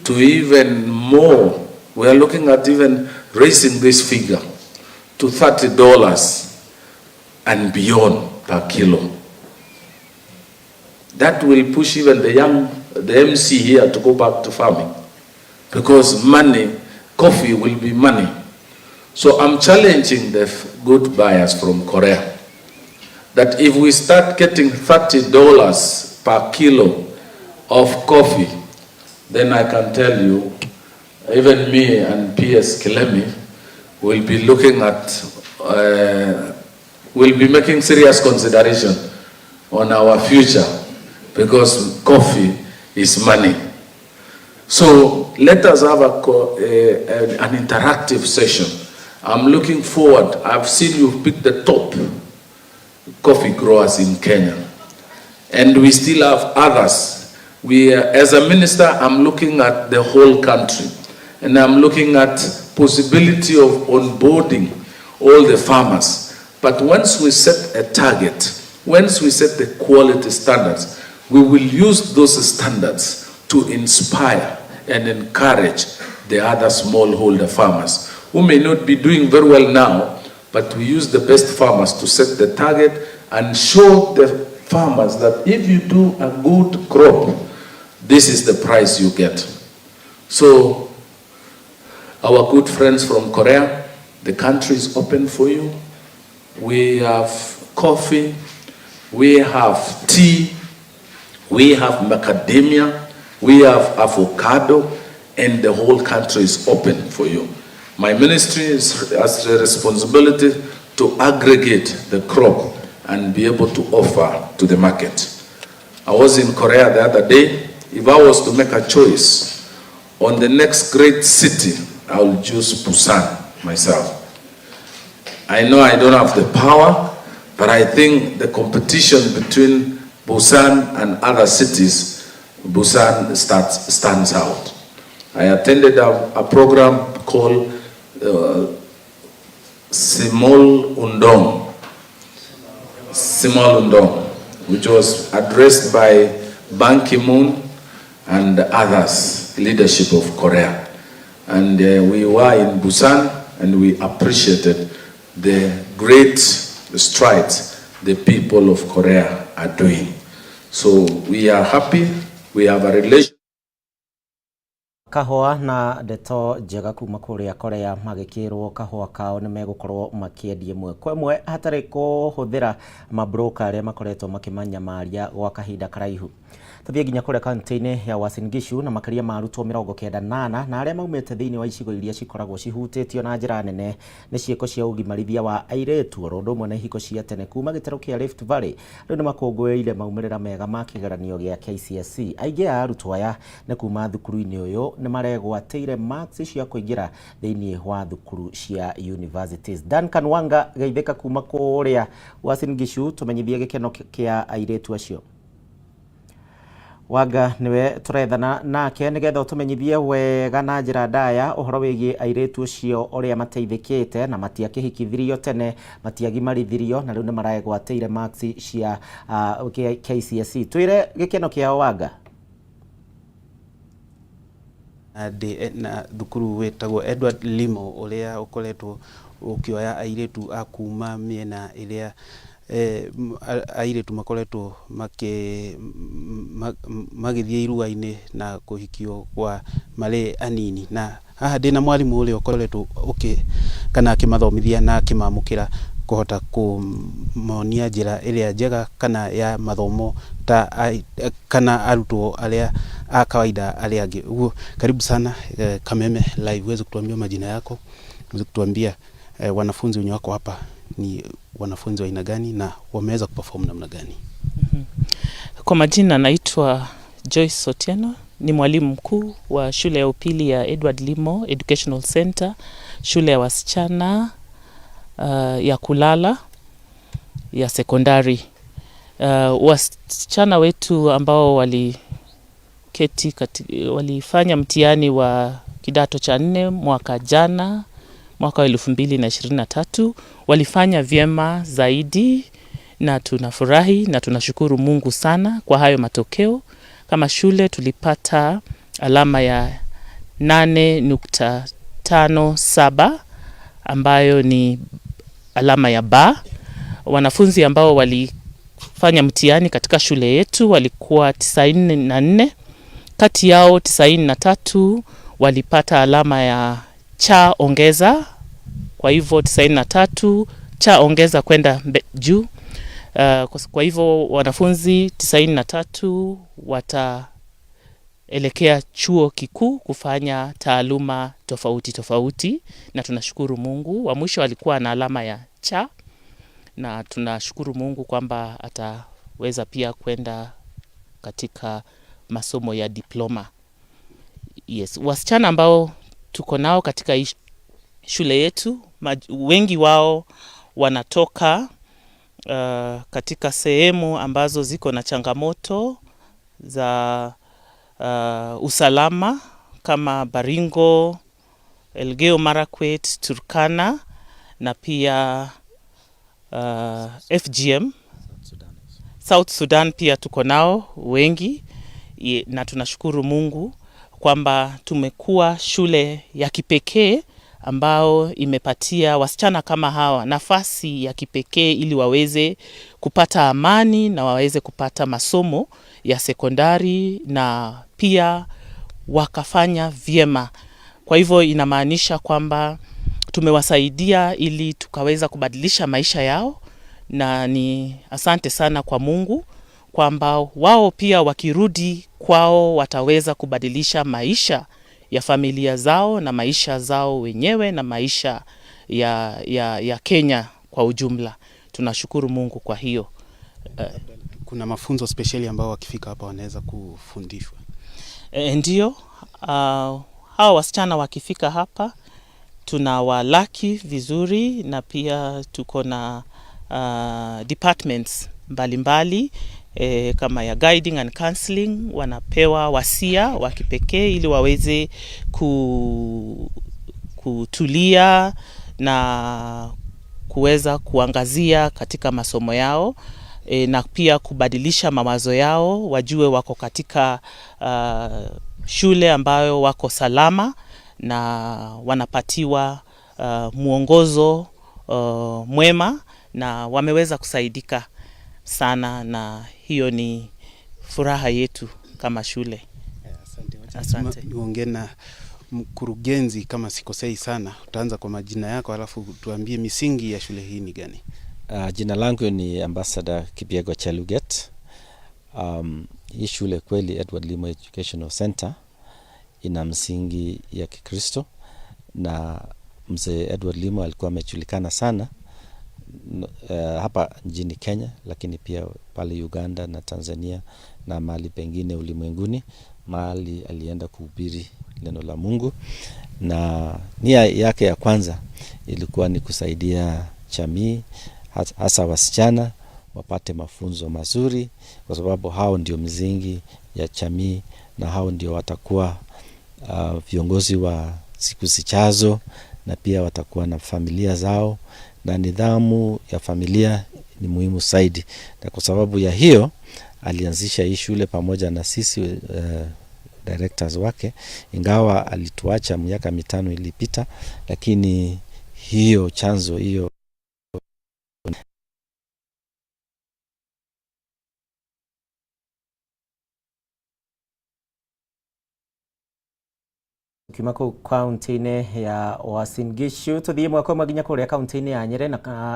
to even more. We are looking at even raising this figure to $30 and beyond per kilo. That will push even the MC here to go back to farming, because money, coffee will be money. So I'm challenging the good buyers from Korea that if we start getting $30 per kilo of coffee, then I can tell you, even me and P.S. Kilemi will be looking at, will be making serious consideration on our future, because coffee is money. So let us have an interactive session. I'm looking forward. I've seen you've picked the top coffee growers in Kenya, and we still have others. As a minister, I'm looking at the whole country, and I'm looking at possibility of onboarding all the farmers. But once we set a target, once we set the quality standards, we will use those standards to inspire and encourage the other smallholder farmers who may not be doing very well now, but we use the best farmers to set the target and show the farmers that if you do a good crop, this is the price you get. So our good friends from Korea, the country is open for you. We have coffee, we have tea, we have macadamia, we have avocado, and the whole country is open for you. My ministry has the responsibility to aggregate the crop and be able to offer to the market. I was in Korea the other day. If I was to make a choice on the next great city, I will choose Busan myself. I know I don't have the power, but I think the competition between Busan and other cities, Busan stands out. I attended a program called Simol Undong. Simol Undong. which was addressed by Ban Ki-moon and others, leadership of Korea. And we were in Busan and we appreciated the great strides the people of Korea are doing. So we are happy, we have a relation. Kahũa na ndeto njega kuma kũrĩa Korea magĩkĩrwo kahũa kao nĩ megũkorwo makĩendia ĩmwe kwa ĩmwe hatarĩ kũhũthĩra mabroka arĩa makoretwo makĩmanyamaria gwa kahinda karaihu. Tũthiĩ nginya kũrĩa kaunti-inĩ ya Uasin Gishu na makĩria ma arutwo 98 na arĩa maumĩte thĩinĩ wa icigo iria cikoragwo cihutĩtio na njĩra nene nĩ ciĩko cia ũgimarithia wa airĩtu oro ũndũ ũmwe na ihiko cia tene kuma gĩtarũ kĩa Rift Valley rĩu nĩ makũngũĩire maumĩrĩra mega ma kĩgeranio gĩa KCSE. Aingĩ a arutwo aya nĩ kuma thukuru-inĩ ũyũ nĩ maregwatĩire marks cia kũingĩra thĩinĩ wa thukuru cia universities. Duncan Wanga geithĩka kuma kũrĩa Uasin Gishu tũmenyithie gĩkeno kĩa airĩtu acio. Wanga niwe tũrethana nake nĩgetha ũtũmenyithie wega na njĩra ndaya ũhoro wĩgiĩ airĩtu ũcio ũrĩa mateithĩkĩte na matiakĩhikithirio tene matiagimarithirio na rĩu nĩ maregwatĩire marks cia KCSE. Twĩre gĩkeno kĩao Wanga. Ndĩ na thukuru wĩtagwo Edward Limo ũrĩa ũkoretwo ũkĩoya airĩtu a kuma mĩena ĩrĩa airĩtu makoretwo magĩthiĩ irua-inĩ na kũhikio kwa marĩ anini. Na haha ndĩna mwarimũ ũrĩa ũkoretwo ũkĩ kana akĩmathomithia na akĩmamũkĩra kũhota kũmonia njĩra ĩrĩa njega kana ya mathomo ta kana arutwo arĩa a kawaida arĩa angĩ. Ũguo karibu sana Kameme Live, uweze kutuambia majina yako, uweze kutuambia wanafunzi wenye wako hapa ni wanafunzi wa aina gani na wameweza kuperform namna gani? Kwa majina naitwa Joyce Otieno, ni mwalimu mkuu wa shule ya upili ya Edward Limo Educational Center, shule ya wasichana ya kulala ya sekondari. Wasichana wetu ambao walifanya mtihani wa kidato cha 4 mwaka jana, mwaka wa 2023, walifanya vyema zaidi na tunafurahi na tunashukuru Mungu sana kwa hayo matokeo. Kama shule tulipata alama ya 8.57 ambayo ni alama ya B. Wanafunzi ambao walifanya mtihani katika shule yetu walikuwa 94, kati yao 93 walipata alama ya cha ongeza, kwa hivyo 93 cha ongeza kwenda juu. Kwa hivyo wanafunzi 93 wataelekea chuo kikuu kufanya taaluma tofauti tofauti, na tunashukuru Mungu. Wa mwisho alikuwa na alama ya cha, na tunashukuru Mungu kwamba ataweza pia kwenda katika masomo ya diploma. Yes, wasichana ambao tuko nao katika shule yetu, wengi wao wanatoka katika sehemu ambazo ziko na changamoto za usalama kama Baringo, Elgeyo Marakwet, Turkana na pia FGM. South Sudan pia tuko nao wengi, na tunashukuru Mungu kwamba tumekuwa shule ya kipekee ambao imepatia wasichana kama hawa nafasi ya kipekee ili waweze kupata amani na waweze kupata masomo ya sekondari na pia wakafanya vyema. Kwa hivyo inamaanisha kwamba tumewasaidia ili tukaweza kubadilisha maisha yao, na ni asante sana kwa Mungu kwamba wao pia wakirudi kwao wataweza kubadilisha maisha ya familia zao na maisha zao wenyewe na maisha ya Kenya kwa ujumla. Tunashukuru Mungu kwa hiyo. Kuna mafunzo spesheli ambao wakifika hapa wanaweza kufundishwa? Ndio, hawa wasichana wakifika hapa tunawalaki vizuri, na pia tuko na departments mbalimbali kama ya guiding and counseling. Wanapewa wasia wa kipekee ili waweze kutulia na kuweza kuangazia katika masomo yao. na pia kubadilisha mawazo yao, wajue wako katika shule ambayo wako salama na wanapatiwa mwongozo mwema na wameweza kusaidika sana, na hiyo ni furaha yetu kama shule. Asante. Niongee na mkurugenzi kama sikosei sana, utaanza kwa majina yako alafu tuambie misingi ya shule hii ni gani? Jina langu ni Ambassador Kibiego Cheluget. Hii shule kweli Edward Limo Educational Center ina msingi ya Kikristo na mzee Edward Limo alikuwa amejulikana sana hapa nchini Kenya, lakini pia pale Uganda na Tanzania na mahali pengine ulimwenguni, mahali alienda kuhubiri neno la Mungu, na nia yake ya kwanza ilikuwa ni kusaidia jamii hasa wasichana wapate mafunzo mazuri, kwa sababu hao ndio msingi ya jamii na hao ndio watakuwa viongozi wa siku zijazo, na pia watakuwa na familia zao, na nidhamu ya familia ni muhimu zaidi. Na kwa sababu ya hiyo alianzisha hii shule pamoja na sisi directors wake, ingawa alituacha miaka 5 ilipita, lakini hiyo chanzo hiyo Kiuma kũu kaunti-inĩ ya Uasin Gishu tũthiĩ mwaka ũmwe nginya kũrĩa kaunti-inĩ ya Nyĩrĩ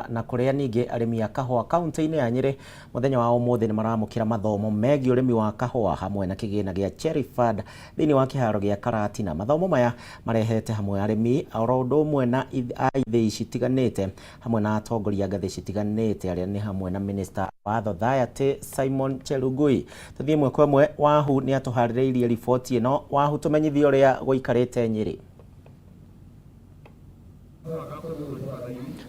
na kũrĩa ningĩ arĩmi a kahũa kaunti-inĩ ya Nyĩrĩ mũthenya wa ũmũthĩ nĩ maramũkĩra mathomo megiĩ ũrĩmi wa kahũa hamwe na kĩgĩna gĩa Cherry Fund thĩinĩ wa kĩharo gĩa Karatina. Mathomo maya marehete hamwe arĩmi oro ũndũ ũmwe na a ithĩi citiganĩte hamwe na atongoria ngathĩ citiganĩte arĩa nĩ hamwe na Minister wa Society Simon Chelugui. Tũthiĩ ĩmwe kwa ĩmwe, Wahu nĩ atũharĩrĩirie riboti ĩno. Wahu, tũmenyithie ũrĩa gũikarĩte Nyĩrĩ.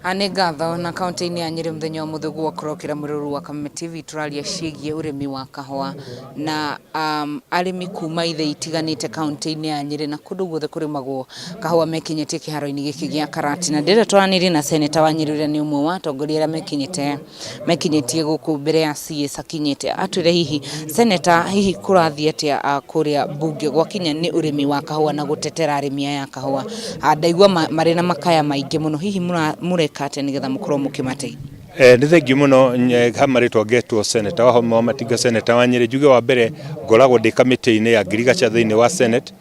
Nĩ ngatho na kaunti-inĩ ya Nyĩrĩ mũthenya wa mũthĩ gwakorwo mũrũru wa Kameme TV tũraria ciĩgiĩ ũrĩmi wa kahũa na arĩmi kuma ithĩi itiganĩte kaunti-inĩ ya Nyĩrĩ na kũndũ guothe kũrĩmagwo kahũa mekinyĩtie kĩharo-inĩ gĩkĩ gĩa Karatina. Ndĩrenda twaranĩrie na seneta wa Nyĩrĩ ũrĩa nĩ ũmwe wa atongoria arĩa mekinyĩtie gũkũ mbere ya CS akinyĩte, atwĩre hihi seneta, hihi kũrathiĩ atĩa kũrĩa mbunge gwakinya nĩ ũrĩmi wa kahũa na gũtetera arĩmi aya a kahũa? Ndaigua marĩ na makaya maingĩ mũno, hihi mũreka atĩa nĩgetha mũkorwo mũkĩmateithia? Nĩ thengiũ mũno ha marĩtwa ngetwo seneta wa Homa wa Matinga, seneta wa Nyĩrĩ. Njuge wa mbere ngoragwo ndĩ kamĩtĩ-inĩ ya ngirigaca thĩinĩ wa Senate.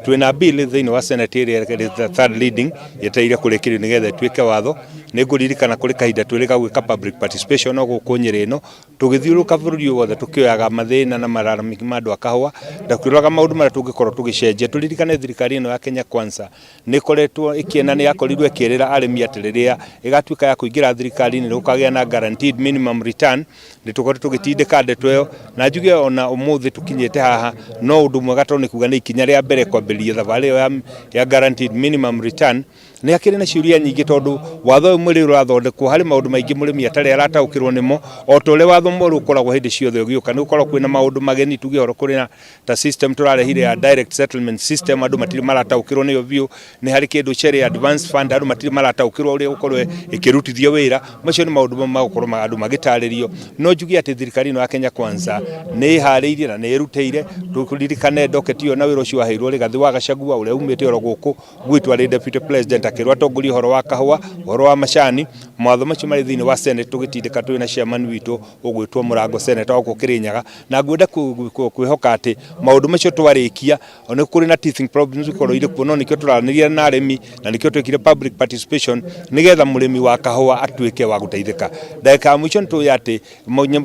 Twĩna bill thĩinĩ wa Senate ĩrĩa ĩrĩ third leading yetereire kũrĩkĩrĩrio nĩgetha ĩtuĩke watho. Nĩ ngũririkana kũrĩ kahinda twĩrĩga gwĩka public participation no gũkũ Nyĩrĩ ĩno, tũgĩthiũrũrũka bũrũri ũyũ wothe tũkĩoyaga mathĩna na malalamiki ma andũ a kahũa na tũkĩroraga maũndũ marĩa tũngĩkorwo tũgĩcenjia. Tũririkane thirikari ĩno ya Kenya Kwanza nĩ ĩkoretwo ĩkĩena, nĩ yakorirwo ĩkĩrĩra arĩmi atĩ rĩrĩa ĩgatuĩka ya kũingĩra thirikari-inĩ nĩ gũkagĩa na guaranteed minimum return. Nĩ tũkoretwo tũgĩtindĩka ndeto ĩyo, na njuge ona ũmũthĩ tũkinyĩte haha no ũndũ mwega tondũ nĩ kuga nĩ ikinya rĩa mbere kwambĩrĩria thabarĩ ĩyo ya guaranteed minimum return. Nĩ hakĩrĩ na ciũria nyingĩ tondũ watho ũyũ mwerũ ũrathondekwo harĩ maũndũ maingĩ mũrĩmi atarĩ arataũkĩrwo nĩmo, o ta ũrĩa watho mwerũ ũkoragwo hĩndĩ ciothe ũgĩũka nĩ gũkoragwo kwĩna maũndũ mageni. Tuge ũhoro kũrĩ na ta system tũrarehire ya direct settlement system, andũ matirĩ marataũkĩrwo nĩyo biũ. Nĩ harĩ kĩndũ Cherry Advance Fund, andũ matirĩ marataũkĩrwo ũrĩa gũkorwo ĩkĩrutithio wĩra. Macio nĩ maũndũ mamwe magũkorwo andũ magĩtarĩrio. No njuge atĩ thirikari ĩno ya Kenya Kwanza nĩ ĩharĩirie na nĩ ĩrutĩire. Tũririkane docket ĩyo na wĩra ũcio waheirwo Rigathĩ wa Gachagua ũrĩa umĩte oro gũkũ gwitũ arĩ deputy president, akĩrwo atongorie ũhoro wa kahũa, ũhoro wa macani. Mawatho macio marĩ thĩinĩ wa Senate, tũgĩtindĩka twĩ na chairman witũ ũgwĩtwo Mũrango, senator wa gũkũ Kĩrĩnyaga, na ngwenda kwĩhoka atĩ maũndũ macio twarĩkia nĩ kũrĩ na teething problems ikorwo irĩ kuo, no nĩkĩo tũraranĩria na arĩmi na nĩkĩo twĩkire public participation nĩgetha mũrĩmi wa kahũa atuĩke wa gũteithĩka. Ndagĩka ya mũico nĩ tũĩ atĩ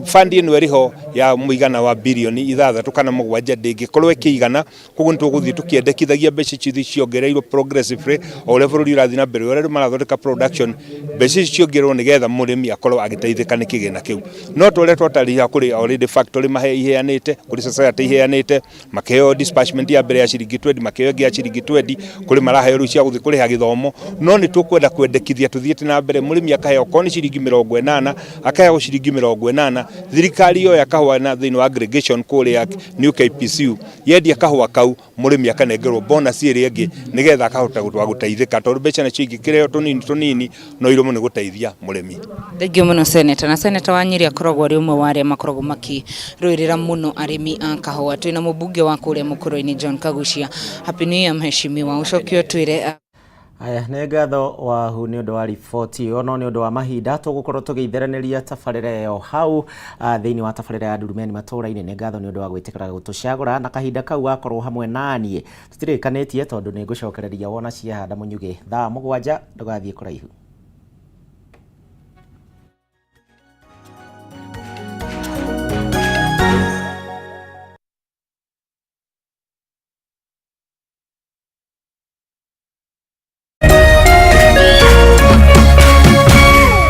fund ĩno ĩrĩho ya mũigana wa birioni 6 kana 7 ndĩngĩkorwo ĩkĩigana, koguo nĩ tũgũthiĩ tũkĩendekithagia mbeca ici ciongereirwo progressively o ũrĩa bũrũri ũrathiĩ na mbere, ũrĩa andũ marathondeka production, mbeca ici ciongererwo nĩgetha mũrĩmi akorwo agĩteithĩka nĩ kĩgĩna kĩu. No ta ũrĩa twatarĩria kũrĩ already factory iheanĩte, kũrĩ society iheanĩte, makĩheo disbursement ya mbere ya ciringi 20, makĩheo ĩngĩ ya ciringi 20, kũrĩ maraheo rĩu cia gũthiĩ kũrĩha gĩthomo. No nĩ tũkwenda kwendekithia tũthiĩte na mbere, mũrĩmi akaheo okorwo nĩ ciringi 80, akaheo ciringi 80. Thirikari yoya kahũa na thĩinĩ wa aggregation kũrĩa New KPCU, yendia kahũa kau mũrĩmi akanengerwo bonus ĩrĩa ĩngĩ nĩgetha akahota gũteithĩka, tondũ mbeca nacio ingĩkĩrehwo tũnini tũnini no irũmwo nĩ gũteithĩka. Gũteithia mũrĩmi. Thengiũ mũno seneta. Na seneta wa Nyĩrĩ akoragwo arĩ ũmwe wa arĩa makoragwo makĩrũĩrĩra mũno arĩmi a kahũa. Twĩna mũmbunge wa kũrĩa Mũkũrwe-inĩ John Kagucia. Happy New Year mheshimiwa. Ũcoke ũtwĩre Aya, nĩ ngatho wahu nĩ ũndũ wa riboti ĩyo, no nĩ ũndũ wa mahinda tũgũkorwo tũgĩitheranĩria tabarĩra ĩyo hau thĩinĩ wa tabarĩra ya Ndurumeni matũũra-inĩ. Nĩ ngatho nĩ ũndũ wa gwĩtĩkĩra gũtũcagũra na kahinda kau wakorwo hamwe naniĩ. Tũtirĩkanĩtie tondũ nĩ ngũcokereria wona ciahanda mũnyugĩ thaa 7, ndũgathiĩ kũraihu.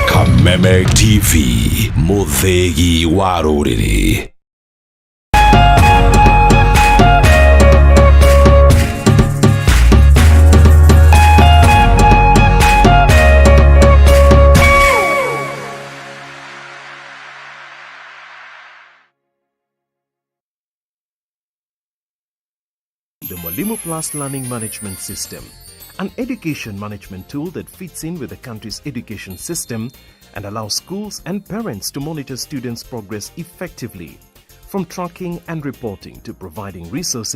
Kameme TV, mũthĩgi wa rũrĩrĩ. The Mwalimu Plus Learning Management System, an education management tool that fits in with the country's education system and allows schools and parents to monitor students' progress effectively, from tracking and reporting to providing resources.